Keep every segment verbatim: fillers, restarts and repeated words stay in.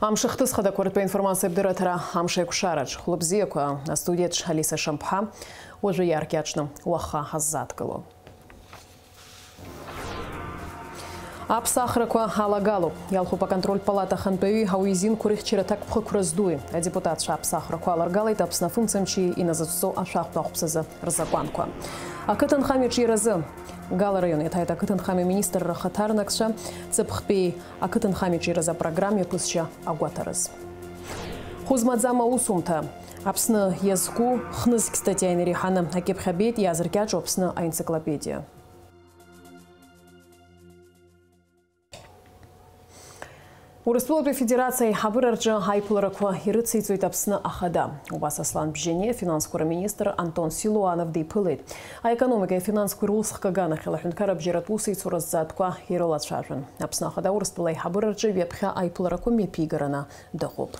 Амш ахҭыс хадақәа ртәы аинформациатә дырраҭара амш аиқәшараҿ. Хәлыбзиақәа, астудиаҿ Алиса Шамԥҳа, уажәы иааркьаҿны уаха ҳаззааҭгыло. Аԥсахрақәа алагалоуп. Иалхуп аконтрольтә палата ахантәаҩи ауаҩы изинқәа рыхьчара аҭакԥхықәра здуи. Адепутатцәа аԥсахрақәа аларгалеит Аԥсны афымцамчи иназыҵҵо ашәахтә ахәԥсазы рзакәанқәа. Ақыҭанхамҩаҿиаразы Гала араион иаҭааит ақыҭанхамҩа министрра ахаҭарнакцәа, ҵыԥхтәи ақыҭанхамҩаҿиаразы апрограмма иаԥысшьа агәаҭараз. Хәы змаӡам аусумҭа. Аԥсны иазку хнызқь статиа инареиҳаны акьыԥхь абеит иаазыркьаҿу Аԥсны аенциклопедиа. Урыстәылатәи Афедерациа аиҳабыра рҿы аиԥыларақәа ирыциҵоит Аԥсны Ахада. Убас Аслан Бжьани афинансқәа рминистр Антон Силуанов диԥылеит. Аекономикеи афинансқәеи русхгаганахьала аҳәынҭқарра абжьаратә усеицура зҵаатәқәа ирылацәажәон. Аԥсны Ахада Урыстәыла аиҳабыра рҿы ҩаԥхьа аиԥыларақәа мҩаԥигараны дыҟоуп.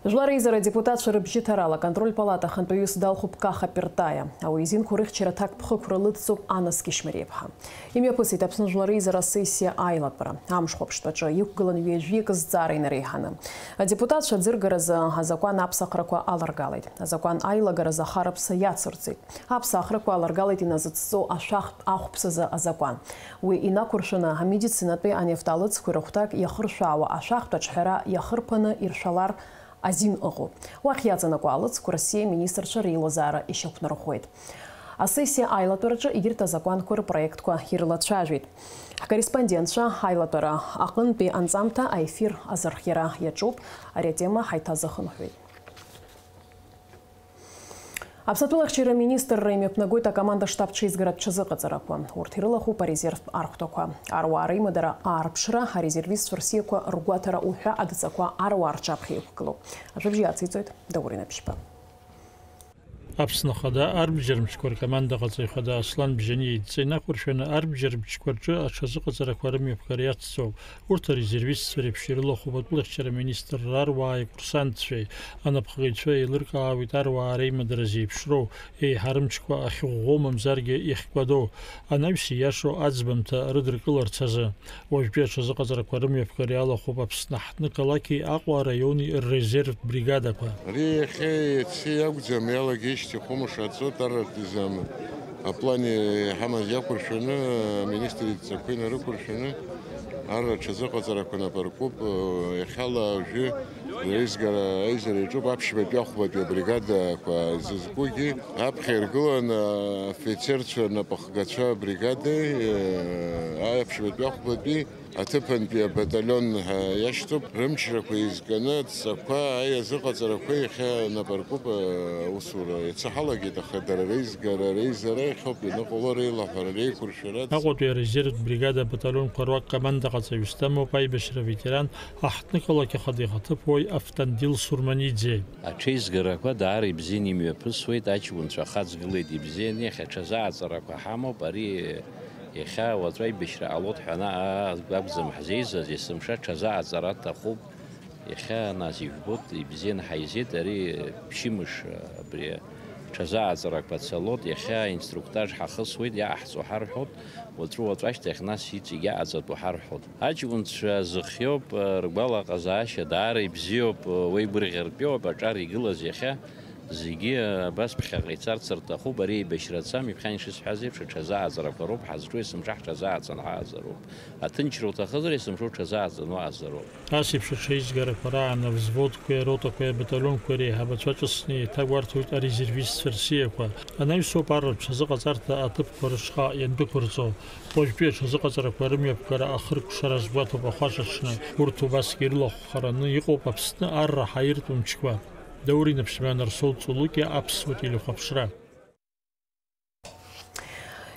Жәлар реизара адепутатцәа рыбжьыҭарала аконтрольтә палата ахантәаҩыс далхуп Каха Пертаиа. Ауаҩы изинқәа рыхьчара аҭакԥхықәра лыдҵоуп Анас Кьышьмариаԥҳа. Имҩаԥысит Аԥсны Жәлар реизара асессиа аилатәара. Амш хәаԥштәаҿы иқәгылан ҩажәиак зҵаара инареиҳаны. Адепутатцәа аӡыргаразы азакәан аԥсахрақәа аларгалеит. Азакәан аилагаразы ахараԥса иацырҵеит. Аԥсахрақәа аларгалеит иназыҵҵо ашәахтә ахәԥсазы азакәан. Уи инақәыршәаны, амедицинатәи анефталыцқәеи рыхәҭак иахыршәаауа ашәахтә аҿҳәара иахырԥаны иршәалар азин ыҟоуп. Уахь иаҵанакуа алыцқәа Россиа аминистрцәа реилазаара ишьақәнарӷәӷәеит. Асессиа аилатәараҿы егьырҭ азакәанқәа рпроектқәа ирылацәажәеит. Ҳкорреспондентцәа аилатәара аҟынтәи анҵамҭа аефир азырхиара иаҿуп, ари атема ҳаиҭазыхынҳәуеит. Аԥсны атәылахьчара аминистрра имҩаԥнагоит акоманда-штаб ҽеизгаратә ҽазыҟаҵарақәа. Урҭ ирылахәуп арезервтә архәҭақәа, аруаа реимадара аарԥшра, арезервистцәа рсиақәа ргәаҭара уҳәа адҵақәа аруаа рҿаԥхьа иқәгылоуп. Ажәабжь иациҵоит Даур Инаԥшьба. Аԥсны Ахада арбџьармчқәа ркомандаҟаҵаҩ хада Аслан Бжьани идҵа инақәыршәаны арбџьармчқәа рҿы аҽазыҟаҵарақәа рымҩаԥгара иацҵоуп. Урҭ арезервистцәа реиԥш ирылахәуп атәылахьчара аминистрра аруааи акурсантцәеи, анапхгаҩцәа еилыркаауеит аруаа реимадара зеиԥшроу, еиҳа рымчқәа ахьыӷәӷәоу мамзаргьы иахькәадоу, анаҩс ииашоу аӡбамҭа рыдыркыларц азы. Уажәтәи аҽазыҟаҵарақәа рымҩаԥгара иалахәуп Аԥсны аҳҭнықалақьи Аҟәа араиони ррезервтә бригадақәа. Ари иахьа иаци акәӡам, иалагеижьҭеи хәымш ацоит, арратә изы аплан иҳамаз иақәыршәаны, аминистр идҵақәа инарықәыршәаны, арра аҽазыҟаҵарақәа нап аркуп. Иахьала уажәы аизгара, аизара иаҿуп аԥшьбатәи ахәбатәи абригадақәа зызкугьы, аԥхьа иргыланы афицерцәа, напахгацәа абригади, аԥшьбатәи ахәбатәи аҭыԥантәи абаталион ҳәа иашьҭоуп, рымчрақәа еизганы адҵақәа, аиазыҟаҵарақәа иахьа нап аркуп аусура. Иацы ҳалагеит, аха дара реизгара, реизара иахьоуп ианыҟало, реилаҳәара, реиқәыршәара. Аҟәатәи арезервтә бригада абаталионқәа руак командаҟаҵаҩыс дамоуп аибашьра аветеран, аҳҭнықалақь ахада ихаҭыԥуаҩ Автандил Сурманиӡе. Аҽеизгарақәа даара ибзианы имҩаԥысуеит, аҷкәынцәа ахаҵгылеит ибзианы, иахьа аҽазааҵарақәа ҳамоуп, ари Иахьа уаҵәы аибашьра ҟалоит ҳәа ана-, акәӡам ҳзеизаз, есымша ҽазааҵара аҭахуп. Иахьа нас ижәбоит, ибзианы ҳаизеит, ари ԥшьымш абри ҽазааҵарақәа цалоит, иахьа инструктаж ҳахысуеит, иаҟаҳҵо ҳарҳәоит, уаҵәы-уаҵәы ашьҭахь нас иҵегь иаҟаҵатәу ҳарҳәоит. Аҷкәынцәа зыхиоуп, ргәалаҟазаашьа даара ибзиоуп, уеигәырӷьартәиоуп аҿар игылаз иахьа. Зегьы абас ԥхьаҟа ицарц рҭахуп, ари еибашьра ацам, ҩаԥхьа ишысҳәаз еиԥш, аҽазааӡарақәа роуп ҳазҿу, есымша ҳҽазааӡан ҳааӡароуп. Аҭынчра уҭахызар, есымша уҽазааӡан уааӡароуп. Ас еиԥш аҽеизгарақәа раан авзводқәеи аротақәеи абаталионқәеи реиҳабацәа ҿыцны еиҭагәарҭоит арезервистцәа рсиақәа. Анаҩсоуп арратә ҽазыҟаҵарҭа аҭыԥқәа рышҟа иандәықәырҵо. Уажәтәи аҽазыҟаҵарақәа рымҩаԥгара ахыркәшара азгәаҭоуп ахәаҽаҽны. Урҭ убасгьы ирылахәхараны иҟоуп Аԥсны арра ҳаиртә мчқәа. Даур Инаԥшьба, Нарсоу Ҵулукьа, Аԥсуа телехәаԥшра.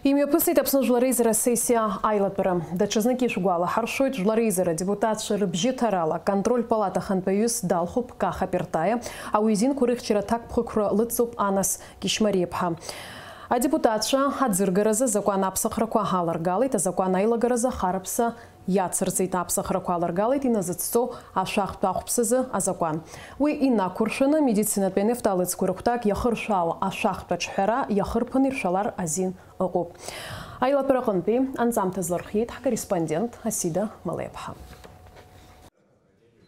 Имҩаԥысит Аԥсны Жәлар Реизара асессиа аилатәара. Даҽазнык ишәгәалаҳаршәоит, Жәлар Реизара адепутатцәа рыбжьыҭарала аконтрольтә палата ахантәаҩыс далхуп Каха Пертаиа, ауаҩы изинқәа рыхьчара аҭакԥхықәра лыдҵоуп Анас Кьышьмариаԥҳа. Адепутатцәа аӡыргаразы азакәан аԥсахрақәа аларгалеит, азакәан аилагаразы ахараԥса иацырҵеит, аԥсахрақәа аларгалеит иназыцҵо ашәахтә ахәԥсазы азакәан. Уи инақәыршәаны, амедицинатәи анефталыцқәа рыхәҭак иахыршәаауа ашәахтә аҿҳәара иахырԥаны иршәалар азин ыҟоуп. Аилатәара аҟынтәи анҵамҭа азлырхиеит ҳкорреспондент Асида Малеиԥҳа.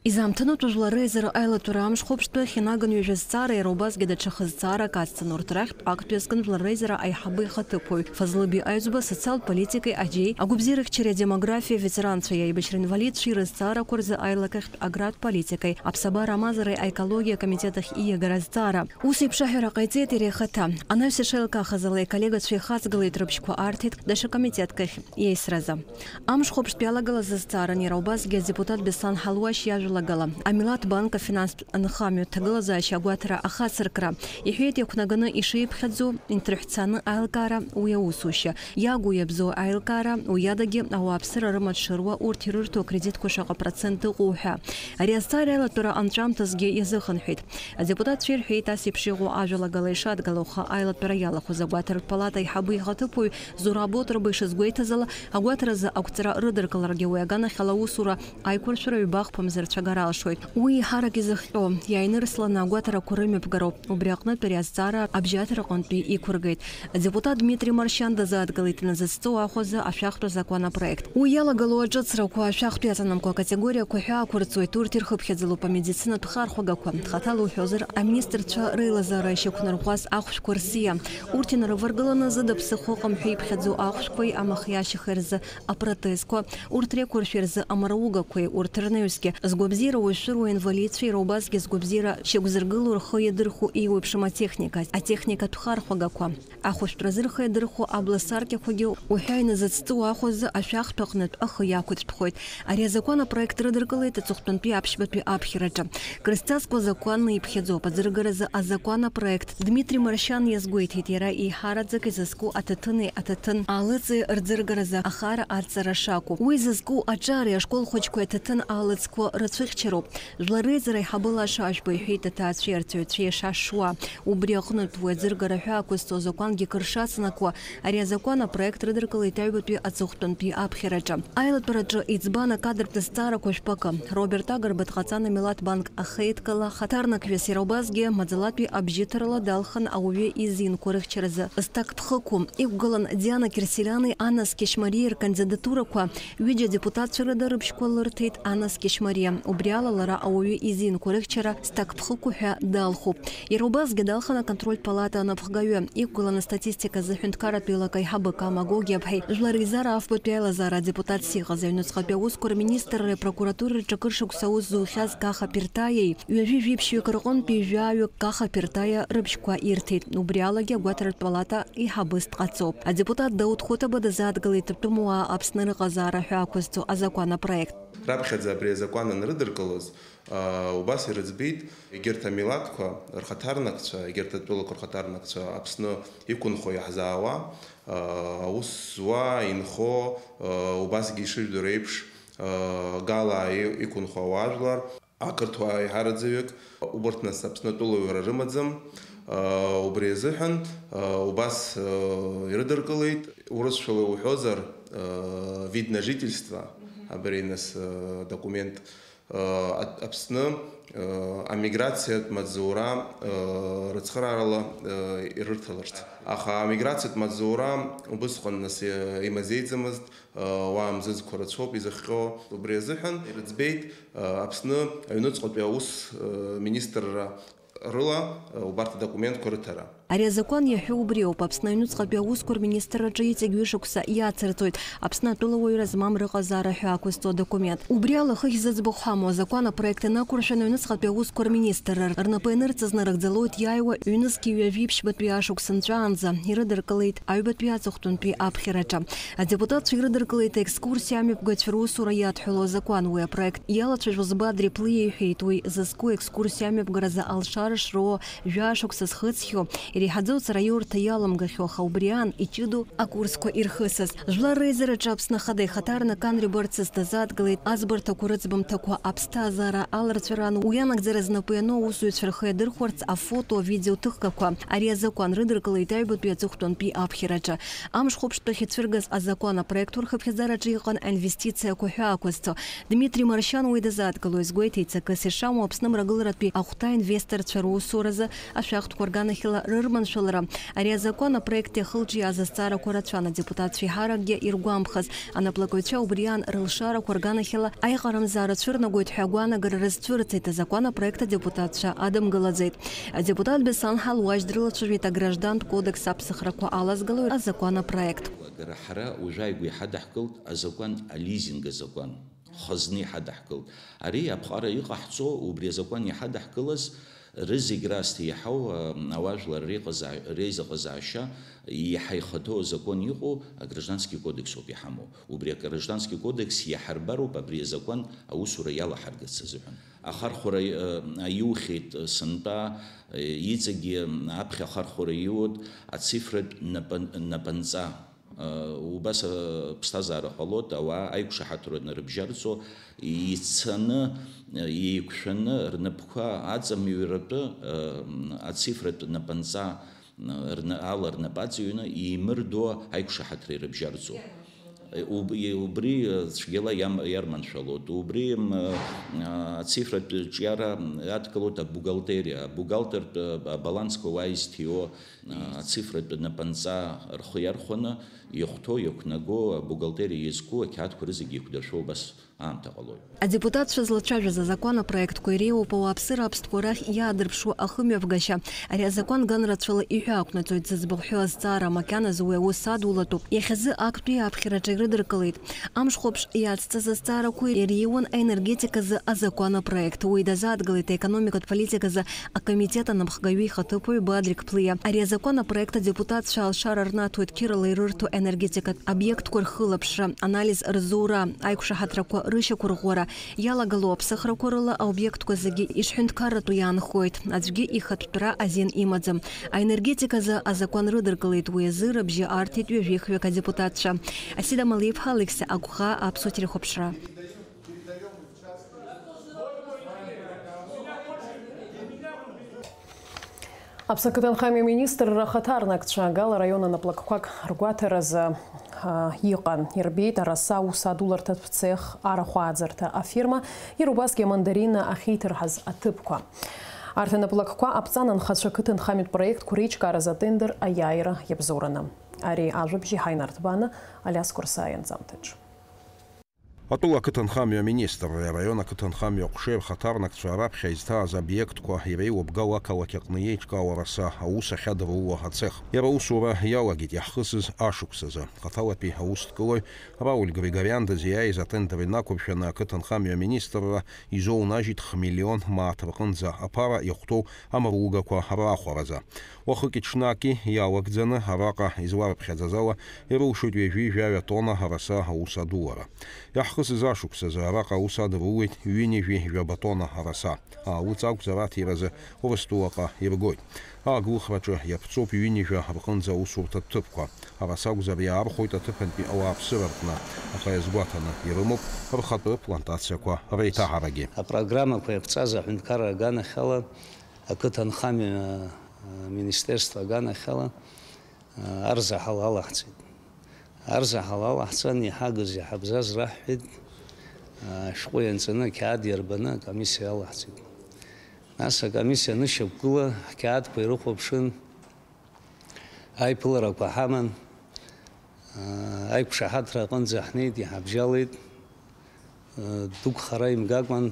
Изаамҭанытәу жәлар реизара аилатәара амш хәаԥштәы ахьынаган ҩажәа зҵаара, иара убасгьы даҽа хызҵаарак ацҵан. Урҭ рахьтә актәи азкын жәлар реизара аиҳабы ихаҭыԥуаҩ Фазлы Биаҩӡба социалтә политикеи аџьеи, агәабзиарахьчареи адемографиеи аветеранцәеи аибашьра инвалидцәеи рызҵаарақәа рзы аилакахьтә агратә политикеи аԥсабара амазареи аекологиа акомитет ахь ииагара азҵаара. Ус еиԥш аҳәара ҟаиҵеит иара ихаҭа. Анаҩс ишеилкаахаз ала иколлегацәа ихаҵгылеит рыбжьқәа арҭеит даҽа комитетк ахь иеисразы. Амш хәаԥштә иалагалаз азҵааран иара убасгьы адепутат Беслан Ҳалуашь иажәалагала, амилаҭ банк афинанстә анхамҩа ҭагылазаашьа агәаҭара ахацыркра, иҳәеит, иақәнаганы ишиԥхьаӡо, инҭырҳәцаны аилкаара уи аусушьа, иагу иабзоу аилкаара, уи адагьы ауааԥсыра рымаҽшыруа урҭ ирырҭо акредитқәа шаҟа процент ыҟоу ҳәа. Ари азҵаара аилатәара анҵәамҭазгьы иазыхынҳәит. Адепутатцәа ирҳәеит, ас еиԥш иҟоу ажәалагала ишадгылоу, аха аилатәара иалахәыз агәаҭаратә палата аиҳабы ихаҭыԥуаҩ Зураб Отрба ишазгәеиҭаз ала, агәаҭаразы ақәҵара рыдыркыларгьы уи аганахьала аусура аиқәыршәара ҩба-хԥа мза рцәагара алшоит. Уи еиҳарак изыхҟьо, иааинырсланы агәаҭарақәа рымҩаԥгароуп. Убри аҟнытә ари азҵаара абжьаҭара аҟынтәи иқәыргеит. Адепутат Дмитри Маршьан дазааҭгылеит иназыцҵоу ахәазы ашәахтә азакәан апроект. Уи иалагало аҿыцрақәа ашәахтә иаҵанамқәа акатегориақәа ҳәа ақәырҵоит, урҭ ирхыԥхьаӡалоуп амедицинатә хархәагақәа. Хаҭала уҳәозар, аминистрцәа реилазаара ишьақәнарӷәӷәаз ахәшәқәа рсиа. Урҭ инарываргыланы зыда ԥсыхәа ыҟам ҳәа иԥхьаӡоу ахәшәқәеи амах иашьахеи рзы апротезқәа, урҭ реиқәыршәеи рзы амараугақәеи, урҭ рнаҩсгьы згәабзиара уашәшәыруа инвалидцәеи иара убасгьы згәабзиара шьақәзыргыло рхы иадырхәо еиуеиԥшым атехника, атехникатә хархәагақәа. Ахәышәтәразы рхы иадырхәо абла саркьақәагьы уҳәа иназыцҵыу ахәазы ашәахтә аҟнытә ахы иақәыҭтәхоит. Ари азакәан апроект рыдыркылеит аҵыхәтәантәи аԥшьбатәи аԥхьараҿы. Крызҵазкуа азакәан иԥхьаӡоуп. Аӡыргаразы азакәан апроект Дмитри Маршьан иазгәеиҭеит, иара еиҳараӡак изызку аҭаҭыни аҭаҭын аалыҵи рӡыргаразы ахара адҵара шакәу. Уи зызку аҿари ашкол хәыҷқәеи аҭаҭын аалыҵқәа рацәыхьчароуп. Жәлар реизара аиҳабы Лаша Ашәба иҳәеит аҭаацәеи арҵаҩцәеи иашашуа. Убри аҟнытә уи аӡыргара ҳәа ақәызҵо азакәангьы кыр шацнакуа, ари азакәан апроект рыдыркылеит аҩбатәи аҵыхәтәантәи аԥхьараҿы. Аилатәараҿы иӡбан акадртә зҵаарақәа жәпакы. Роберт Агрба дҟаҵан амилаҭ банк ахеидкыла хаҭарнакҩыс, иара убасгьы маӡалатәи абжьыҭарала далхын ауаҩы изинқәа рыхьчаразы зҭакԥхықәу. Иқәгылан Диана Кьырсиани Анна Скьышьмариеи ркандидатурақәа. Ҩыџьа адепутатцәа рыда рыбжьқәа лырҭеит Анна Скьышьмариа. Убри ала лара ауаҩы изинқәа рыхьчара зҭакԥхықәу ҳәа далхуп. Иара убасгьы далхын аконтрольтә палата анапхгаҩы. Иқәгылан астатистика азы ҳәынҭқарратә еилак аиҳабы Кама Гогиаԥҳаи Жәлар реизара афбатәи аилазаара адепутатс иҟаз аҩныҵҟатәи аусқәа рминистрреи апрокуратуреи рҿы акыр шықәса аус зухьаз Каха Пирҭаиеи ҩажәи жәиԥшьҩык рҟынтәи жәаҩык Каха Пирҭаиа рыбжьқәа ирҭеит. Убри алагьы агәаҭаратә палата еиҳабыс дҟаҵоуп. Адепутат Дауҭ Хәыҭаба дазааҭгылеит атәымуаа Аԥсны рыҟазаара ҳәа ақәызҵо азакәан апроект. Раԥхьаӡа абри азакәан анрыдыркылоз, аа, убас ирыӡбеит, егьырҭ амилаҭқәа рхаҭарнакцәа, егьырҭ атәылақәа рхаҭарнакцәа Аԥсны иқәынхо иаҳзаауа, аа, аус зуа, инхо, аа, убасгьы ишыжәдыруа еиԥш, аа, Галаа и-, иқәынхо ауаажәлар, ақырҭуа аиҳараӡаҩык, убарҭ нас Аԥсны атәылауаҩра рымаӡам, аа, убри азыҳәан, аа, убас, аа, ирыдыркылеит, урысшәала иуҳәозар, аа, вид на жительство, абри нас, аа, документ, аа, Ат-, Аԥсны, аа, амиграциатә маҵзура, аа, рыцхыраарала, аа, ирырҭаларц. Аха амиграциатә маҵзура убысҟан нас, аа, имазеиӡамызт, уаа мзызқәа рацәоуп изыхҟьо. Убри азыҳәан ирыӡбеит, Аԥсны аҩныҵҟатәи аус, министрра рыла, убарҭ адокументқәа рыҭара. Ари азакәан иаҳәо убриоуп, Аԥсны аҩныҵҟатәи аусқәа рминистрраҿы иҵегь ҩышықәса иацырҵоит Аԥсны атәылауаҩра змам рыҟазаара ҳәа ақәызҵо адокумент. Убри ала хыхь зыӡбахә ҳамоу азакәан апроект инақәыршәаны аҩныҵҟатәи аусқәа рминистрра рнапы ианырҵаз нарыгӡалоит иааиуа ҩнызқьи ҩажәи ԥшьбатәи ашықәс нҵәаанӡа, ирыдыркылеит аҩбатәи аҵыхәтәантәи аԥхьараҿы. Адепутатцәа ирыдыркылеит аекскурсиа амҩаԥгаҩцәа русура иадҳәалоу азакәан. Уи апроект иалацәажәоз Бадри Плиа иҳәеит, уи зызку аекскурсиа амҩаԥгаразы алшара шроуа жәаа шықәса зхыҵхьоу, иреиҳаӡоу ацараиурҭа иаламгахьоу, аха убри аан иҷыдоу акурсқәа ирхысыз. Жәлар реизараҿы Аԥсны Ахада ихаҭарнак Анри Барцыц дазааҭгылеит аӡбарҭақәа рыӡбамҭақәа, аԥсҭазаара аларҵәараан уи анагӡара знапы иану аусзуҩцәа рхы иадырхәарц афото, авидео ҭыхгақәа. Ари азакәан рыдыркылеит аҩбатәи аҵыхәтәантәи аԥхьараҿы. Амш хәаԥштәахь ицәыргаз азакәан апроект урхыԥхьаӡараҿы иҟан аинвестициақәа ҳәа ақәызҵо. Дмитри Маршьан уи дазааҭгыло изгәеиҭеит, ҵакыс ишамоу Аԥсны мрагыларатәи ахәҭа инвесторцәа русуразы ашәахтәқәа рганахьала рыр Рманшәалара. Ари азакәан апроект иахылҿиааз азҵаарақәа рацәан, адепутатцәа еиҳаракгьы иргәамԥхаз. Анаплакыҩцәа убри аан рылшарақәа рганахьала аиҟарамзаара цәырнагоит ҳәа агәаанагара рызцәырҵит, азакәан апроект адепутатцәа адымгылаӡеит. Адепутат Беслан Ҳалуажь дрылацәажәеит аграждантә кодекс аԥсахрақәа алазгалои азакәан апроект. Ҳара уажәы ааигәа иҳадаҳкылт азакәан, ализинг азакәан. Хазны иҳадаҳкылт. Ари аԥҟара иҟаҳҵо, убри азакәан иҳадаҳкылаз, рызегь раасҭа иаҳау, а, ауаажәлар реиҟазаа-, реизыҟазаашьа иаҳа ихаҭоу азакәан иҟоу аграждански кодекс ауп иҳамоу. Убри аграждански кодекс иаҳарбароуп абри азакәан аусура иалаҳаргацыз азыҳәан. Ахархәара, а, аиухьеит, сынтәа, а, иҵегьы аԥхьа ахархәара иуит ацифратә напан-, напынҵа. Убас аԥсҭазаара ҟалоит, ауаа аиқәшаҳаҭра нарыбжьарҵо, ицаны, еиқәшәаны, рнапқәа аҵамҩратәы, ацифратә напынҵа, рна-, ала рнапы аҵыҩны, еимырдо аиқәшаҳаҭра ирыбжьарҵо. Уб-, убри цәгьала иам-, иарманшәалоит. Убри, м, ацифратә ҿиара адкылоит абухгалтериа. Абухгалтертә, абалансқәа уа изҭиуо, ацифратә напынҵа рхы иархәаны, иахәҭоу, иақәнаго, абухгалтериа иазку ақьаадқәа рызегьы еиқәдыршәо убас аамҭа ҟалоит. Адепутатцәа злацәажәаз азакәан апроектқәа иреиуоуп ауааԥсыра аԥстәқәа рахь иаадырԥшуа ахымҩаԥгашьа. Ари азакәан ганрацәала иҳәаақәнаҵоит зыӡбахә ҳәоу азҵаара, макьаназы уи аус адулатәуп. Иахьазы актәи аԥхьараҿы ирыдыркылеит. Амшхәаԥш иацҵаз азҵаарақәа иреиуан аенергетиказы азакәан апроект. Уи дазааҭгылеит аекономикатә политиказы акомитет анапхгаҩы ихаҭыԥуаҩ Бадрик Ԥлиа. Ари азакәан апроект адепутатцәа алшара рнаҭоит қьырала ирырҭо аенергетикатә обиектқәа рхылаԥшра, анализ рзура, аиқәшаҳаҭрақәа рышьақәырӷәӷәара, иалагало аԥсахрақәа рыла аобиектқәа зегьы ишҳәынҭқарратәу иаанхоит. Аӡәгьы ихатәтәра азин имаӡам. Аенергетиказы азакәан рыдыркылеит уи азы рыбжьы арҭеит ҩажәихҩык адепутатцәа. Асида Малиԥҳа, Алексеи Агәхаа, Аԥсуа телехәаԥшра. Аԥсны ақыҭанхамҩа министрра ахаҭарнакцәа Гала араион анаплакқәак ргәаҭаразы, а, иҟан. Ирбеит араса аус адуларҭатә цех арахә ааӡарҭа афирма, иара убасгьы амандарина ахьеиҭырҳаз аҭыԥқәа. Арҭ анаплакқәа аԥҵан анхацәа ақыҭанхамҩатә проектқәа реиҿкааразы атендер аиааира иабзоураны. Ари ажәабжь иҳаинарҭбааны Алиас Курсаа ианҵамҭаҿ. Атәыла ақыҭанхамҩа аминистрреи араион ақыҭанхамҩа аҟәшеи рхаҭарнакцәа раԥхьа изҭааз обиектқәа иреиуоуп Гала ақалақь аҟны еиҿкаау араса аус ахьадыруло ацех. Иара аусура иалагеит иаҳхысыз ашықәсазы. Хаҭалатәи аусҭкылаҩ Рауль Григориан дызиааиз атендер инақәыршәаны ақыҭанхамҩа аминистрра изоунажьит хмиллион мааҭ рҟынӡа аԥара иахәҭоу амругақәа раахәаразы. Уахыки-ҽнаки иалагӡаны араҟа изларыԥхьаӡаз ала, ирылшоит ҩажәи жәаҩа тонна араса аус адулара. Иаҳхысыз ашықәсазы араҟа аус адырулеит ҩынҩажәи жәаба тонна араса. Аалыҵ акәзар, аҭиразы Урыстәылаҟа иргоит. Ааглыхраҿы иаԥҵоуп ҩынҩажәа рҟынӡа аусурҭатә ҭыԥқәа. Араса акәзар, иаархәоит аҭыԥантәи ауааԥсыра рҟны, аха иазгәаҭаны ирымоуп рхатәы плантациақәа реиҭаҳарагьы. Апрограммақәа иаԥҵаз аҳәынҭқарра аганахьала, ақыҭанхамҩа, а, министерство аганахьала, а, арзаҳал алаҳҵеит. Арзаҳал алаҳҵан, иҳагыз, иҳабзаз раҳҳәеит, а, ашәҟәы ианҵаны, ақьаад иарбаны акомиссиа алаҳҵеит. Нас акомиссиа анышьақәгыла, ҳқьаадқәа ирыхәаԥшын, аиԥыларақәа ҳаман, аа, аиқәшаҳаҭра аҟынӡа ҳнеит, иҳабжьалеит, аа, дук хара имгакәан,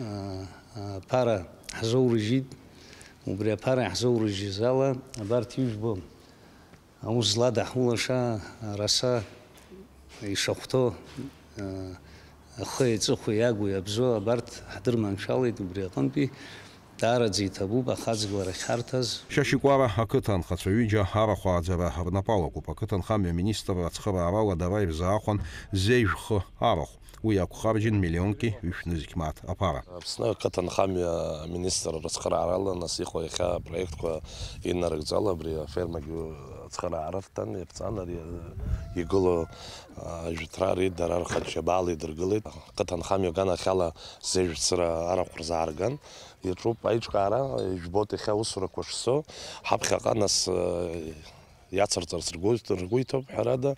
аа, аԥара ҳзоурыжьит, убри аԥара иаҳзоурыжьыз ала, абарҭ ижәбо, аус злада ҳулаша, араса ишахәҭоу, аа, ахы иаҵыхәа иагу иабзоу абарҭ ҳдырманшәалеит, убри аҟынтәи даараӡа иҭабуп ахаҵгылара ахьҳарҭаз. Шьашькәара ақыҭа анхацәа ҩыџьа арахә ааӡара рнапы алакуп. Ақыҭанхамҩа аминистрра ацхыраарала дара ирзаахәан зежә хы арахә. Уи иақәхарџьын миллионки ҩышәнызқь мааҭ аԥара. Аԥсны ақыҭанхамҩа аминистрра рыцхыраарала нас иҟоу иахьа апроектқәа инарыгӡало абри афермагьы ацхыраара рҭан, иаԥҵан ари игылоу, а, жәытәра ари дара рхатә џьабаала идыргылеит. Ақыҭанхамҩа аганахьала зежәцыра арахә рзаарган, иаҿуп аиҿкаара, ижәбоит иахьа аусурақәа шцо, ҳаԥхьаҟа нас, а, иацырҵарц ргәы, ргәы иҭоуп, ҳәарада,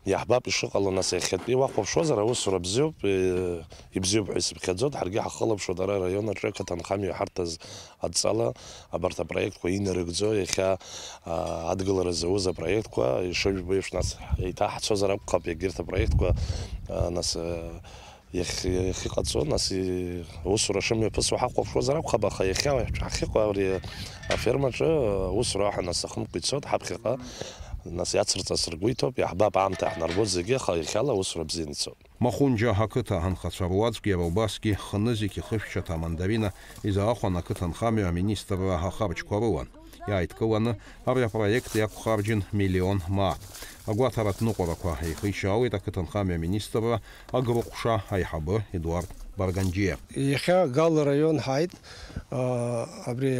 Иаҳбап ишыҟало, нас, иахьатәи уахәаԥшуазар, аусура бзиоуп, э, ибзиоуп ҳәа исыԥхьаӡоит, ҳаргьы ҳахылаԥшуеит ара араион аҿы ақыҭанхамҩа иҳарҭаз адҵала абарҭ апроектқәа инарыгӡо, иахьа, а, адгылара зауз апроектқәа, ишыжәбо еиԥш, нас, еиҭаҳцозар акәхап, егьырҭ апроектқәа, а, нас, а, иахь-, иахьыҟаҵо, нас, и-, аусура шымҩаԥысуа ҳахәаԥшуазар акәхап, аха иахьа ҳахьыҟоу абри афермаҿы, аусура аҳәа, нас, ахымҟәа ицоит, ҳаԥхьаҟа, нас, иацырҵарц ргәы иҭоуп, иаҳбап, аамҭа иаҳнарбоит зегьы, аха иахьала аусура бзианы ицоит. Махәынџьа ақыҭа анхацәа руаӡәк иара убасгьы хынызқь ихышәшьаҭа амандарина изаахәан ақыҭанхамҩа аминистрра ахарџьқәа рылан. Иааидкыланы ари апроект иақәхарџьын миллион мааҭ. Агәаҭаратә ныҟәарақәа еихишьаауеит ақыҭанхамҩа аминистрра агрыҟәша аиҳабы Едуард Барганџьиа. Иахьа Гал араион ҳааит, аа, абри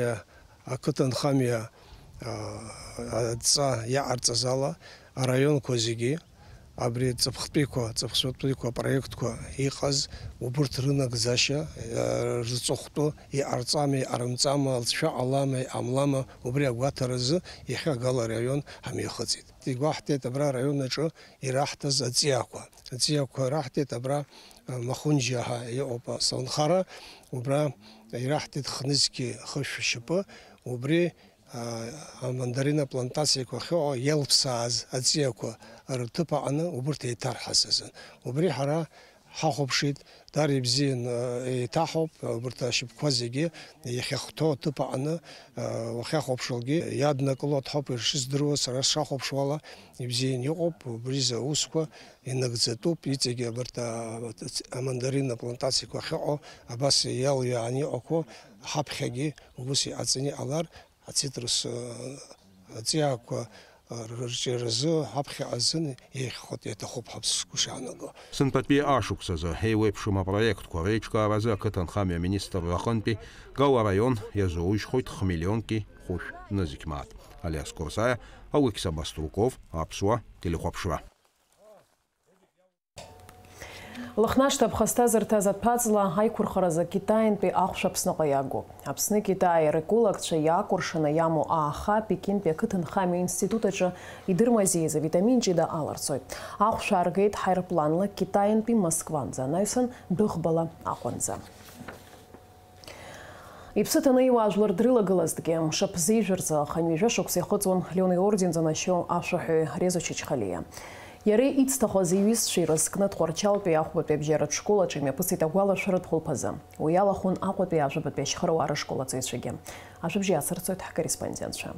ақыҭанхамҩа, аа, адҵа иаҟарҵаз ала араионқәа зегьы, абри ҵыԥхтәиқәа, ҵыԥхтәиқәа апроектқәа иҟаз, убырҭ рынагӡашьа, аа, рзыҵыхәтәу, иҟарҵама, иҟарымҵама, лҵшәа ҟалама, иҟамлама, убри агәаҭаразы иахьа Гал араион ҳамҩахыҵит. Игәаҳҭеит абра араион аҿы ираҳҭаз аҵиаақәа. Аҵиаақәа раҳҭеит абра, а, Махәынџьиа ҳәа иҟоуп асалнхара, убра ираҳҭеит хнызқьи хышә шьапы, убри, а, амандарина плантациақәа ахьыҟоу иалԥсааз аҵиаақәа рҭыԥ аҟны убырҭ еиҭарҳаз азын. Убри ҳара ҳахәаԥшит, даара ибзиан, а, еиҭаҳауп, убырҭ ашьапқәа зегьы иахьахәҭоу аҭыԥ аҟны, а, уахьахәаԥшуагьы иаднакыло аҭ-, ҳауп ишыздыруа, сара сшахәаԥшуала, ибзиан иҟоуп, убри рзы аусқәа инагӡатәуп, иҵегьы абарҭ, а, амандарина плантациақәа ахьыҟоу, абас иалҩааны иҟақәоу, ҳаԥхьагьы убыс иҟаҵаны иҟалар, ацитрус, а, аҵиаақәа, а, рырҿиаразы ҳаԥхьаҟа азын еиӷьхоит, иаҭахуп ҳәа сгәы шаанаго. Сынтәатәи ашықәсазы еиуеиԥшым апроектқәа реиҿкааразы ақыҭанхамҩа аминистрра аҟынтәи Гал араион иазоужьхоит хмиллионки хәышә нызқь мааҭ. Алиас Курсаиа, Алықьса Баструков, Аԥсуа телехәаԥшра. Лыхнашҭа аԥхасҭазырҭаз аҭәаҵла аиқәырхаразы Китаинтәи ахәшә Аԥсныҟа иагоуп. Аԥсны-Китаи рекологцәа иаакәыршаны иамоу ааха Пекинтәи ақыҭанхамҩа институт аҿы идырмазеиз авитамин ҷыда аларҵоит. Ахәшә ааргеит ҳаирпланла Китаинтәи Москванӡа анаҩсан дәыӷбала Аҟәанӡа. Иԥсы ҭаны иуаажәлар дрылагылазҭгьы, мшаԥзы ижәырӡа, хынҩажәа шықәса ихыҵуан Леон иорден занашьоу ашәаҳәаҩ Резо Чачхалиа. Иара ицҭахаз иҩызцәа ирызкны Тҟәарчалтәи ахәбатәи абжьаратә школ аҿы имҩаԥысит агәалашәаратә хәылԥазы. Уи алахәын Аҟәатәи ажәабатәи ашьхаруаа рышкол аҵаҩцәагьы. Ажәабжь иацырҵоит ҳкорреспондентцәа.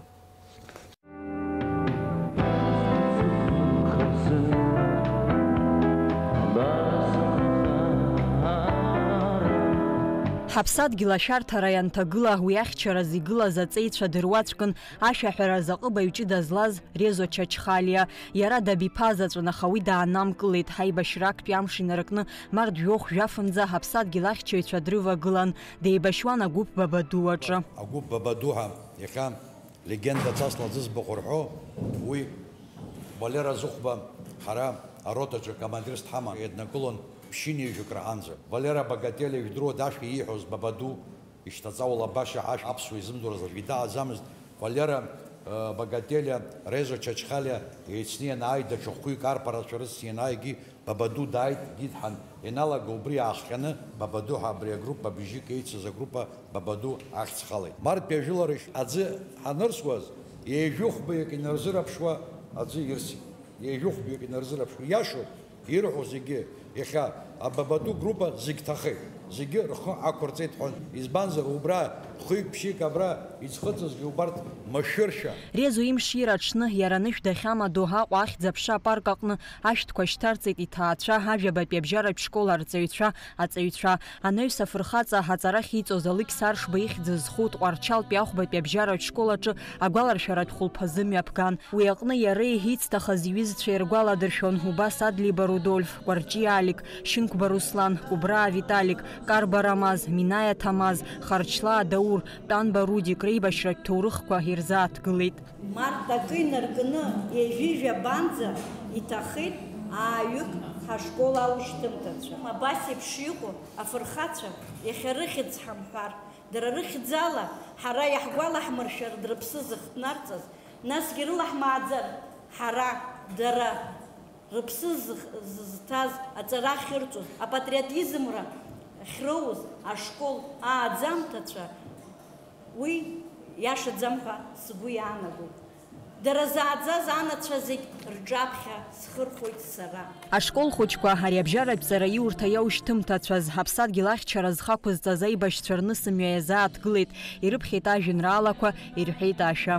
Ҳаԥсадгьыл ашәарҭара ианҭагыла, уи ахьчараз игылаз аҵеицәа дыруаӡәкын ашәаҳәара азы аҟыбаҩ ҷыда злаз Резо Чачхалиа. Иара дабиԥазаҵәын, аха уи даанамкылеит. Ҳаибашьра актәи амш инаркны, март жәохә-жәафынӡа ҳаԥсадгьыл ахьчаҩцәа дрывагылан, деибашьуан агәыԥ Бабаду аҿы. Агәыԥ Бабаду ҳәа иахьа легенда цасла зыӡбахә рҳәо, уи Валера Зыхәба, ҳара аротаҿы командирс дҳаман, еиднакылон ԥшьынҩажәак раанӡа. Валера Багателиа ижәдыруада ашәа ииҳәоз Бабаду, ишьҭаҵа улабашьа ашә аԥсуа изымдыруаз аӡәгьы дааӡамызт. Валера, э, Багателиа, Резо Чачхалиа еицны ианааи, даҽа хәҩык арԥарацәа рыцны ианааигьы, Бабаду дааит, дидҳан, ианалага убри аахҟьаны, Бабаду ҳәа абри агруппа бжьык еицыз агруппа Бабаду ахьӡ халеит. Мартәи ажәылара аӡы ҳанырсуаз, ҩажәи хәбаҩык инарзыраԥшуа аӡы ирсит. Ҩажәи хәбаҩык инарзыраԥшуа. Иашоуп, ирҳәо зегьы, иахьа Абабаду группа зегь ҭахеит. Зегьы рхы ақәырҵеит ҳәа. Избанзар, убра хәҩык-ԥшьҩык абра изхыҵызгьы убарҭ машәыршәа. Резо имшира аҽны иара анышә дахьамадоу Аҟәа ахьӡ-аԥша апарк аҟны ашәҭқәа шьҭарҵеит иҭаацәа, ажәабатәи абжьаратә школ арҵаҩцәа, аҵаҩцәа. Анаҩс афырхаҵа аҵара ахьиҵоз Алықьса Аршба ихьӡ зху Тҟәарчалтәи ахәбатәи абжьаратә школ аҿы агәаларшәаратә хәылԥазы мҩаԥган. Уи аҟны иареи ицҭахаз иҩызцәеи ргәаладыршәон, убас Адлеиба Рудольф, Кәарҷиа Алик, Шьынқәба Руслан, Кәыбраа Виталик, Карба Рамаз, Минаиа Ҭамаз, Харчлаа Даур, Тәанба Рудик реибашьратә ҭоурыхқәа ирзааҭгылеит. Март акы инаркны ҩажәи жәабанӡа иҭахеит ааҩык ҳашкол аушьҭымҭацәа. Абас еиԥш иҟоу афырхацәа иахьа рыхьӡ ҳамҳәар, дара рыхьӡала ҳара иаҳгәалаҳмыршәар, рыԥсы зыхҭнарҵаз, насгьы рыла ҳмааӡар, ҳара, дара. Рыԥсы зызҭаз, аҵара ахьырҵоз, апатриотизмра ахьроуз ашкол ааӡамҭацәа уи иашаӡам ҳәа сгәы иаанагоит. Дара зааӡаз анацәа зегь рҿаԥхьа схырхәоит сара. Ашкол хәыҷқәа ари абжьаратә ҵараиурҭа иаушьҭымҭацәаз, ҳаԥсадгьыл ахьчара зхақәызҵаз аибашьцәа рнысымҩа иазааҭгылеит, ирыԥхьеит ажәеинраалақәа, ирҳәеит ашәа.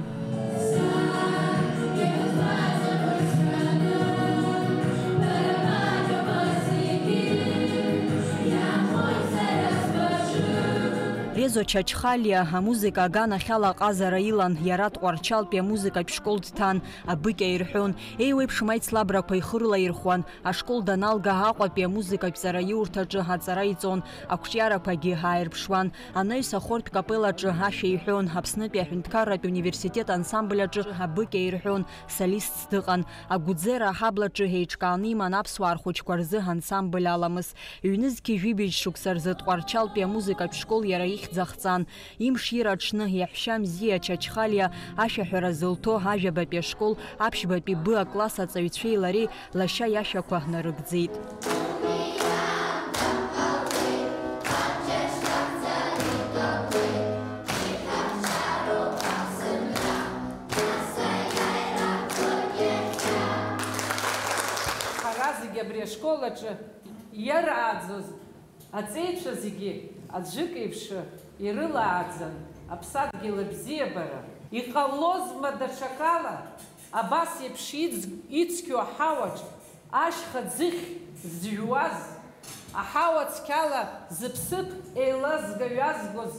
Резо Чачхалиа амузыка аганахьала аҟазара илан, иара Тҟәарчалтәи амузыкатә школ дҭан, абыкь аирҳәон, еиуеиԥшым аицлабрақәа ихы рылаирхәуан, ашкол даналга Аҟәатәи амузыкатә ҵараиурҭаҿы аҵара иҵон, ақәҿиарақәагьы ааирԥшуан, анаҩс ахортә капеллаҿы ашәа иҳәон, Аԥснытәи аҳәынҭқарратә университет ансамбль аҿы абыкь аирҳәон, солистс дыҟан, Агәӡера аҳаблаҿы еиҿкааны иман аԥсуаа рхәыҷқәа рзы ансамбль аламыс. Ҩнызқьи жәибжь шықәса рзы Тҟәарчалтәи амузыкатә школ иара ихьӡ ахҵан. Имшира аҽны иаҳәшьа Мзиа Чачхалиа ашәаҳәара зылҭо ажәабатәи ашкол аԥшьбатәи Б акласс аҵаҩцәеи лареи лашьа иашәақәа нарыгӡеит. Ҳара зегьы абри ашкол аҿы иарааӡоз аҵеицәа зегьы аӡәык еиԥш ирылааӡан аԥсадгьыл абзиабара. Иҟалозма даҽакала абас еиԥш иц-, ицқьоу аҳауаҿ ашьха ӡыхь зжәуаз, аҳауа цқьала зыԥсыԥ еилазга-ҩазгоз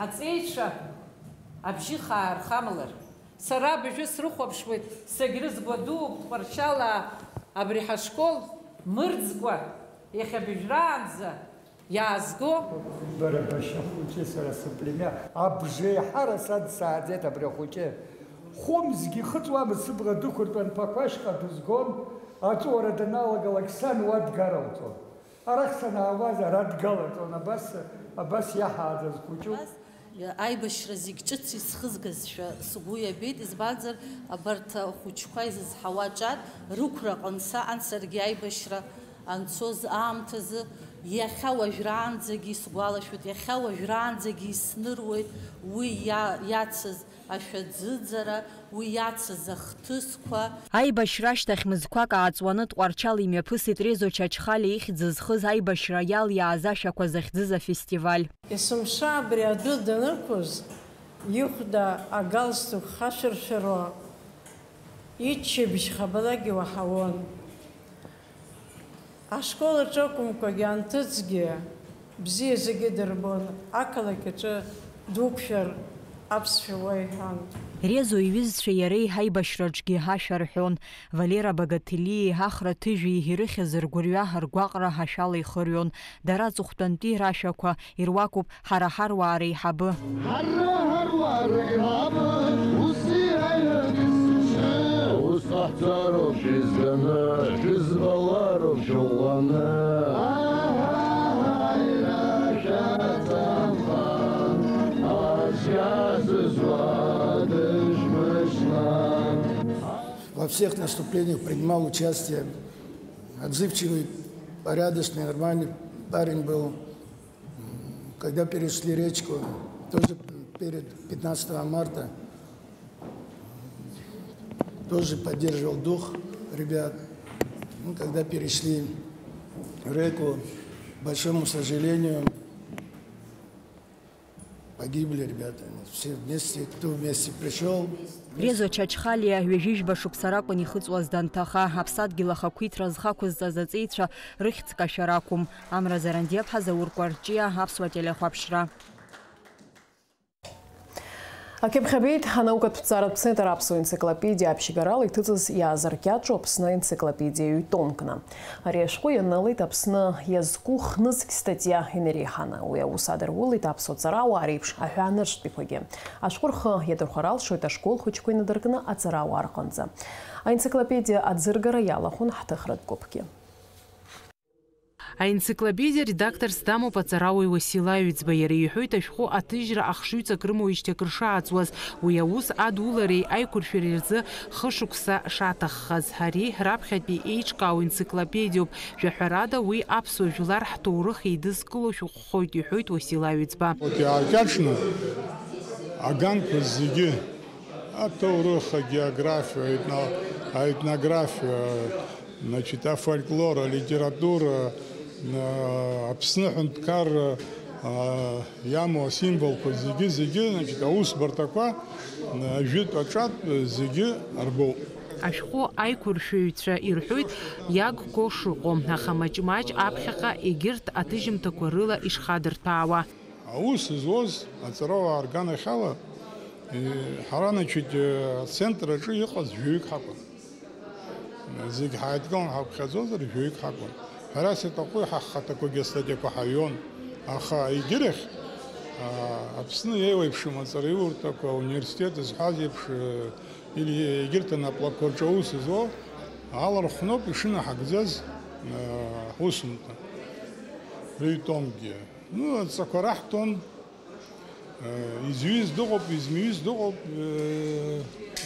аҵеицәа абжьы хаа рхамлар? Сара абыржәы срыхәаԥшуеит, сагьрызгәадууп Тҟәарчалаа абри ҳашкол мырӡкәа иахьа абыжәраанӡа иаазго. Бара башьа хәыҷы, сара сыплемиа, абжеиҳара сан дсааӡеит абри ахәыҷы. Хәымзгьы ихыҵуамызт, сыбла дықәыртәан, Ԥақәашьҟа дызгон, аҵәуара даналагалак сан уа дгаралҵон. Арахь санаауаз ара дгалаҵон, абас, абас иаҳааӡаз хәыҷуп. Аибашьра зегь ҿыц исхызгазшәа сгәы иабеит, избанзар, абарҭ ахәыҷқәа изызҳауа ҿар рықәраҟынтә саҟан саргьы аибашьра анцоз аамҭазы, иахьа уажәраанӡагьы исгәалашәоит, иахьа уажәраанӡагьы исныруеит уи иа-, иацыз ашәаӡыӡара, уи иацыз ахҭысқәа. Аибашьра ашьҭахь мызқәак ааҵуаны Тҟәарчал имҩаԥысит Резо Чачхалиа ихьӡ зхыз аибашьра иалиааз ашәақәа захьӡыз афестиваль. Есымша абри адәы данықәыз, ихәда агалстук хашәыршәыруа, иччабжь хабалак иуаҳауан. Ашкол аҿы акәымкәагьы анҭыҵгьы бзиа зегьы дырбон, ақалақь аҿы дуқәшәар аԥсшәа уа иҳәан. Резо иҩызцәеи иареи ҳаибашьраҿгьы ашәа рҳәон. Валера Багателиеи Ахра Ҭыжәи ирыхьыз ргәырҩа, ргәаҟра ашәала ихырҩон. Дара аҵыхәтәантәи рашәақәа ируакуп Ҳара ҳаруаа реиҳабы. Ҳара ҳаруаа реиҳабы, ус иҳәаҩык есымша. Ус ҟаҳҵароуп шәызганы, шәызбалароуп шәыӷәӷәаны. Аҳаҳаи, рашәа ҵамҟа, ацәгьа сызуа дышмышьна. Во всех наступлениях принимал участие. Отзывчивый, порядочный, нормальный парень был. Когда перешли речку, тоже перед пятнадцатого марта, тоже поддерживал дух ребят. Ну, когда перешли реку, к большому сожалению, погибли ребята. Все вместе, кто вместе пришел. Резо Чачхалиа ҩажәижәба шықәса ракәын ихыҵуаз данҭаха, аԥсадгьыл ахақәиҭра зхақәызҵаз аҵеицәа рыхьӡ кашәар акәым. Амра Зарандиаԥҳа, Заур Кәарҷиа, Аԥсуа телехәаԥшра. Акьыԥхь абеит, анаукатә ҭҵааратә центр Аԥсуа енциклопедиа аԥшьгарала иҭыҵыз иаазыркьаҿу Аԥсны аенциклопедиа ҩ-томкны. Ари ашәҟәы ианылеит Аԥсны иазку хнызқь статиа инареиҳаны. Уи аус адырулеит аԥсуа ҵарауаа реиԥш аҳәаанырцәтәиқәагьы. Ашәҟәы рхы иадырхәар алшоит ашкол хәыҷқәа инадыркны аҵарауаа рҟынӡа. Аенциклопедиа аӡыргара иалахәын ҳҭыхратә гәыԥгьы. Аенциклопедиа редакторс дамоуп аҵарауаҩ Уасил Аҩӡба. Иара иҳәоит, ашәҟәы аҭыжьра ахшыҩҵак рымоуижьҭеи акыр шааҵуаз. Уи аус адулареи аиқәыршәареи рзы хышықәса шаҭаххаз. Ари раԥхьатәи еиҿкаау енциклопедиоуп. Жәаҳәарада, уи аԥсуа жәлар ҳҭоурых еидызкыло шәҟәхоит, иҳәоит Уасил Аҩӡба. Вот иааркьаҿны аганқәа зегьы, аҭоурых, агеографиа, аетно-, аетнографиа, значит, афольклор, алитература, а, Аԥсны аҳәынҭқарра, а, иамоу асимволқәа зегьы, зегьы, значит, аусбарҭақәа, а, жәытә аҿатә зегьы арбоуп. Ашәҟәы аиқәыршәаҩцәа ирҳәоит иагқәоу шыҟоу, аха маҷ-маҷ аԥхьаҟа егьырҭ аҭыжьымҭақәа рыла ишхадырҭәаауа. Аус зуаз аҵарауаа рганахьала, э, ҳара, значит, э, ацентр аҿы иҟаз жәаҩык ҳакәын. Зегь ҳааидкылан ҳаԥхьаӡозар, жәаҩык ҳакәын. Ҳәарас иаҭаху ҳа ҳхаҭақәагьы астатиақәа ҳаҩон. Аха егьырахь, а, Аԥсны еиуеиԥшым аҵараиурҭақәа, ауниверситет зҳәаз еиԥш, э, или егьырҭ анаплакқәа рҿы аус зуа алархәноуп ишынаҳагӡаз, э, ҳусумҭа. Рыҩтомгьы. Ну, адҵақәа раҳҭон, э, изҩыз дыҟоуп, измҩыз дыҟоуп, э,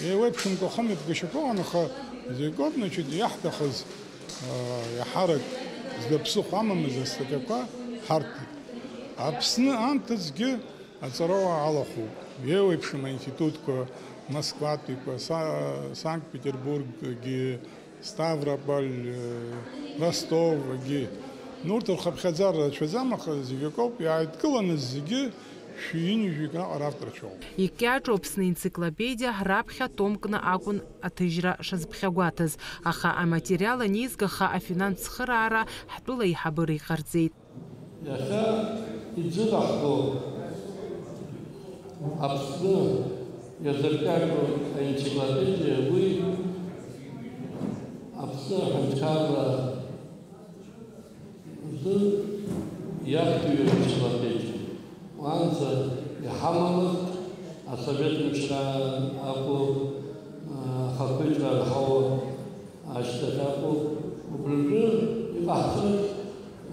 еиуеиԥшымкәа хымҩаԥгашьақәа ыҟан, аха зегь акоуп, значит, иаҳҭахыз, э, иаҳарак зда ԥсыхәа амамыз астатиақәа ҳарҭеит. Аԥсны анҭыҵгьы аҵарауаа алахәуп. Еиуеиԥшым аинститутқәа, Москватәиқәа, Са-, Санкт-Петербурггьы, Ставрополь, э, Ростов, егьи. Урҭ рхыԥхьаӡара рацәаӡам, аха зегь акоуп, иааидкыланы зегьы шәи-ҩынҩажәик раҟара авторцәоуп. Икьаҿу Аԥсны енциклопедиа раԥхьа томкны акәын аҭыжьра шазԥхьагәаҭаз, аха аматериал анеизгаха афинанс цхыраара ҳтәыла еиҳабыра иҟарҵеит. Иахьа иӡыраҳго Аԥсны иазыркьаҿу аенциклопедиа уи Аԥсны аҳәынҭқарра рзы иаԥхьаҩу аенциклопедиа. Уаанӡа иҳамамызт асовет мчра акәу, ахақәиҭра анҳауа. Ашьҭахь акәу, убригьы иҟаҳҵоит,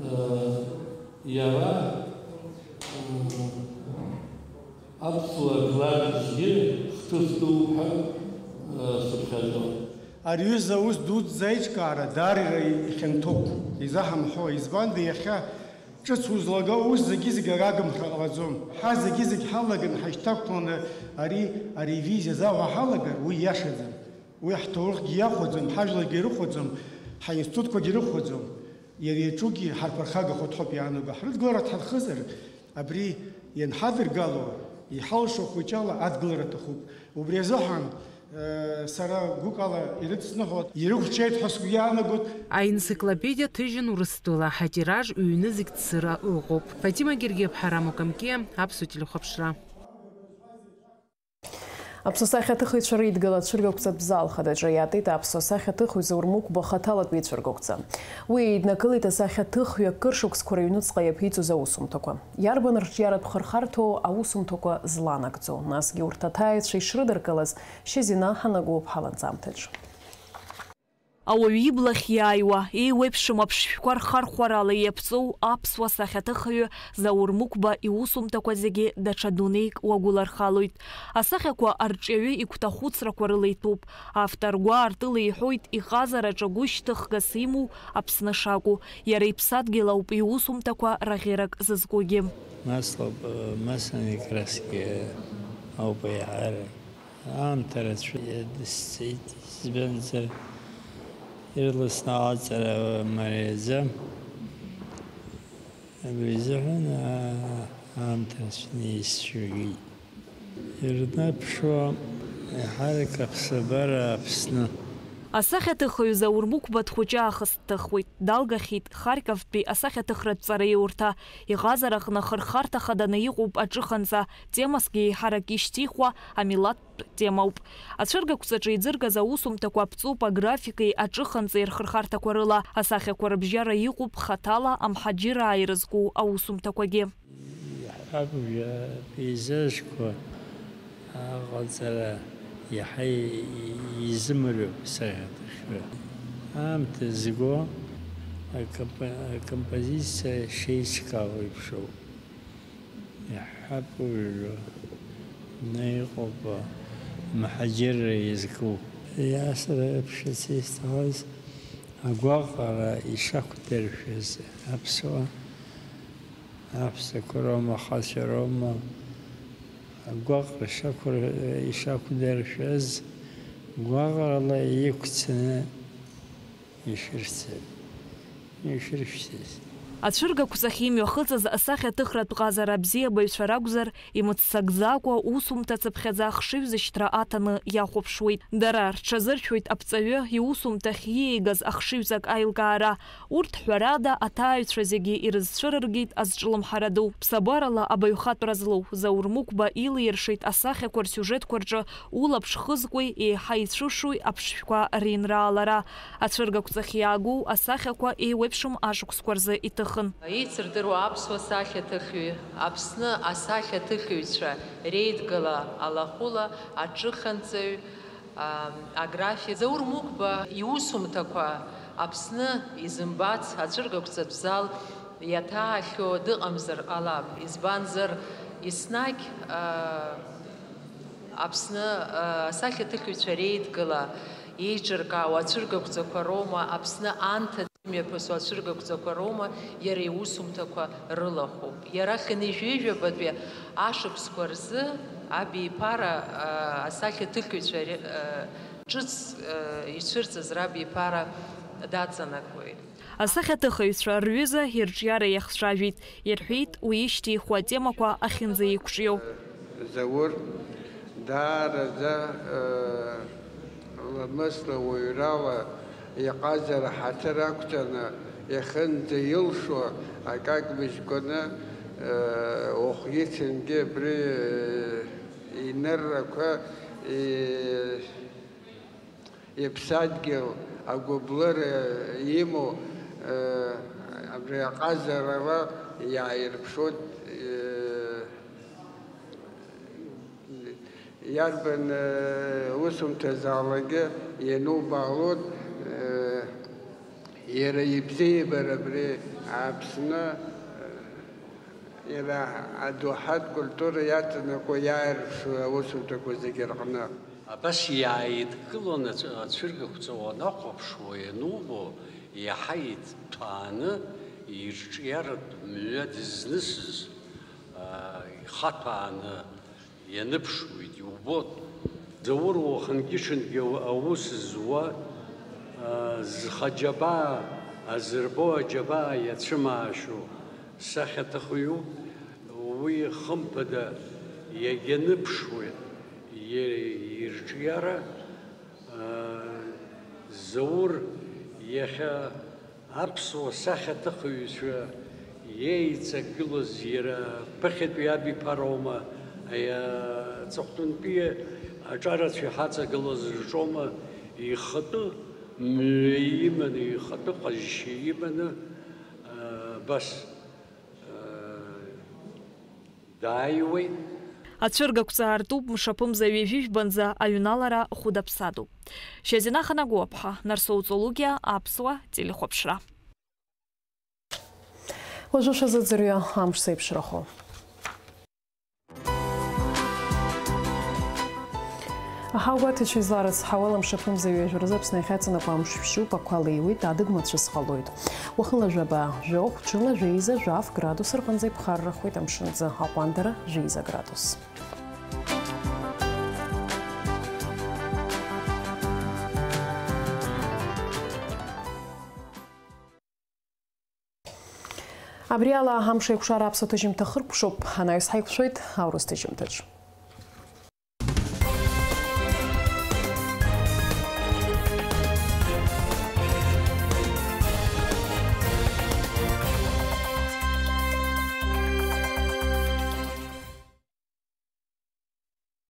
э, иара, э, аԥсуа жәлар рзгьы хҭыс дууп ҳәа, э, сыԥхьаӡон. Ари аҩыза аус дуӡӡа аиҿкаара даара ихьанҭоуп, изаҳамҳәо, избанда иахьа ҿыц узлаго аус зегьы-зегь ара агымхра ҟалаӡом. Ҳа зегьы-зегь ҳалаган ҳашьҭақәланы ари аревизиа азаҳәа ҳалагар, уи иашаӡам. Уи ҳҭоурыхгьы иахәаӡом, ҳажәларгьы ирыхәаӡом, ҳаинститутқәагьы ирыхәаӡом. Иара иаҿугьы ҳарԥырхагахоит ҳәоуп иаанаго. Ҳрыдгылара дҳархызар, абри ианҳадыргало, иҳалшо хәыҷала адгылара аҭахуп. Убри азыҳәан, э, сара гәыкала ирыдсныҳәоит, ирықәҿиеит ҳәа сгәы иаанагоит. Аенциклопедиа ҭыжьын Урыстәыла, ҳатираж ҩ-нызқь цыра ыҟоуп. Фатима Гергиаԥҳа, Рамо Камке, Аԥсуа телехәаԥшра. Аԥсуа сахьаҭыхыҩцәа реидгыла ацәыргақәҵатә зал хадаҿы иаатит аԥсуа сахьаҭыхҩы Заур Мықәба хаҭалатәи ицәыргақәҵа. Уи еиднакылеит асахьаҭыхҩы акыр шықәсқәа рыҩнуҵҟа иаԥиҵоз аусумҭақәа. Иарбан рҿиаратә хырхарҭоу аусумҭақәа зланагӡоу? Насгьы урҭ аҭааҩцәа ишрыдыркылаз Шьазина ҳанагоуп ҳаланҵамҭаҿ. Ауаҩы иблахь иааиуа, еиуеиԥшым аԥшшәқәа рхархәарала иаԥҵоу аԥсуа сахьаҭыхҩы Заур Мықәба иусумҭақәа зегьы даҽа дунеик уагәылархалоит. Асахьақәа арҿиаҩы игәҭахәыцрақәа рыла иҭәуп. Автор гәаартыла иҳәоит иҟазараҿы гәышьҭыхгас имоу Аԥсны шакәу. Иара иԥсадгьыл ауп иусумҭақәа раӷьырак зызкугьы. Масло, э, масляные краски, э, ауп аиҳарак. Аамҭа рацәа иадысҵеит, избанзар, ирласны аҟаҵара мариаӡам. Абри азыҳәан, аа, аамҭа рацәаны исцәыргеит. Ирнаԥшуа еиҳарак аԥсабара Аԥсны. Асахьаҭыхҩы Заур Мықәба дхәыҷы аахыс дҭыхуеит. Далгахьеит Харьковтәи асахьаҭыхратә ҵараиурҭа. Иҟазараҟны хырхарҭа хаданы иҟоуп аҿыханҵа, темасгьы еиҳарак ишьҭихуа амилаҭтә темауп. Ацәыргақәҵаҿы иӡыргаз аусумҭақәа аԥҵоуп аграфикеи аҿыханҵеи рхырхарҭақәа рыла, асахьақәа рыбжьара иҟоуп хаҭала амҳаџьыраа ирызку аусумҭақәагьы. Иаҳҳәап, уажәы апейзажқәа аҟаҵара иаҳа изымариоуп асахьаҭыхҩы. Аамҭа зго Акомпо-, акомпозициа шеиҿкаау еиԥш ауп. Иаҳҳәап, уажәы наиҟоуп мҳаџьырра иазку. Иасра ԥшьаца исҭахыз агәаҟра ишақәдыршәаз аԥсуа, аҳәсақәа роума, ахацәа роума, агәаҟра шақәыр-, ишақәдыршәаз гәаҟрала иқәцаны ишырц-, ишыршәҭыз. Ацәыргақәҵахь имҩахыҵыз асахьаҭыхратә ҟазара абзиабаҩцәа ракәзар, имыццакӡакәа усумҭа цыԥхьаӡа ахшыҩзышьҭра аҭаны иахәаԥшуеит. Дара рҽазыршәоит аԥҵаҩы иусумҭахь ииагаз ахшыҩҵак аилкаара. Урҭ, ҳәарада, аҭааҩцәа зегьы ирызцәырыргеит азҿлымҳара ду. Ԥсабарала абаҩхатәра злоу Заур Мықәба илиршеит асахьақәа рсиужетқәа рҿы улаԥш хызкуеи еиҳа ицәышуи аԥшшәқәа ринраалара. Ацәыргақәҵахь иаагоу асахьақәа еиуеиԥшым ашықәсқәа рзы иҭыхын. Еицырдыруа аԥсуа сахьаҭыхҩы, Аԥсны асахьаҭыхыҩцәа реидгыла алахәыла аҿыханҵаҩ, а, аграфик Заур Мықәба иусумҭақәа Аԥсны изымбац ацәыргақәҵатә зал иаҭаахьоу дыҟамзар ҟалап, избанзар, еснагь, а, Аԥсны, а, асахьаҭыхыҩцәа реидгыла еиҿыркаау ацәыргақәҵақәа роума, Аԥсны анҭыҵ имҩаԥысуа ацәыргақәҵақәа роума иара иусумҭақәа рылахәуп. Иара хынҩажәижәабатәи ашықәсқәа рзы абиԥара, а, асахьаҭыхыҩцәа ре-, а, ҿыц, а, ицәырҵыз рабиԥара даҵанакуеит. Асахьаҭыхыҩцәа рҩыза ирҿиара иахцәажәеит, ирҳәеит уи ишьҭихуа атемақәа ахьынӡаиқәҿиоу. Заур даараӡа, э, ламысла уаҩрала иҟазара ҳаҭыр ақәҵаны, иахьынӡаилшо акакмыжькәаны, э, уахгьы-ҽынгьы абри, э, иныррақәа, э, иԥсадгьыл агәыблыра имоу, э, абри аҟазарала иааирԥшуеит, э, иарбан, э, усумҭазаалакгьы ианубаалоит, э, иара ибзиабара абри Аԥсны, э, иара адоуҳатә культура иаҵанакуа иааирԥшуа аусумҭақәа зегьы рҟны. Абас иааидкыланы ацәыргақәҵа уанахәаԥшуа ианубо, иаҳа иҭҭәааны ирҿиаратә мҩа дызнысыз, аа, ихаҭәааны ианыԥшуеит, иубоит. Заур уахынгьы-ҽынгьы аус зуа, аа, зхаџьабаа азырбо аџьабаа иацәымаашьоу сахьаҭыхҩуп, уи хымԥада иагьаныԥшуеит иара ирҿиара. Заур иахьа аԥсуа сахьаҭыхыҩцәа иеиҵагылаз иара ԥыхьатәи абиԥароума, аҵыхәтәантәи аҿарацәа иҳаҵагылаз рҿоума, ихатәы мҩа иманы, ихатәы ҟазшьа иманы, абас дааиуеит. Ацәыргақәҵа аартуп мшаԥымза ҩажәи жәбанӡа аҩналара хәыда-ԥсадоуп. Шьазина Ханагәаԥҳа, Нарсоу Ҵолугиа, Аԥсуа телехәаԥшра. Уажәы шәазыӡырҩы амш зеиԥшрахо. Аҳауагәаҭаҩцәа изларыцҳауа, ала мшаԥымза ҩажәа рзы Аԥсны иахьаҵанакуа амш шәшьуп, ақәа леиуеит, адыгмацәыс ҟалоит. Уахынла жәаба жәохә, ҽынла жәеиза жәаф градус рҟынӡа иԥхаррахоит, амшынӡы аҟәандара жәеиза градус. Абри ала амш еиқәшара аԥсуа ҭыжьымҭа хыркәшоуп, анаҩс ҳаиқәшәоит аурыс ҭыжьымҭаҿ.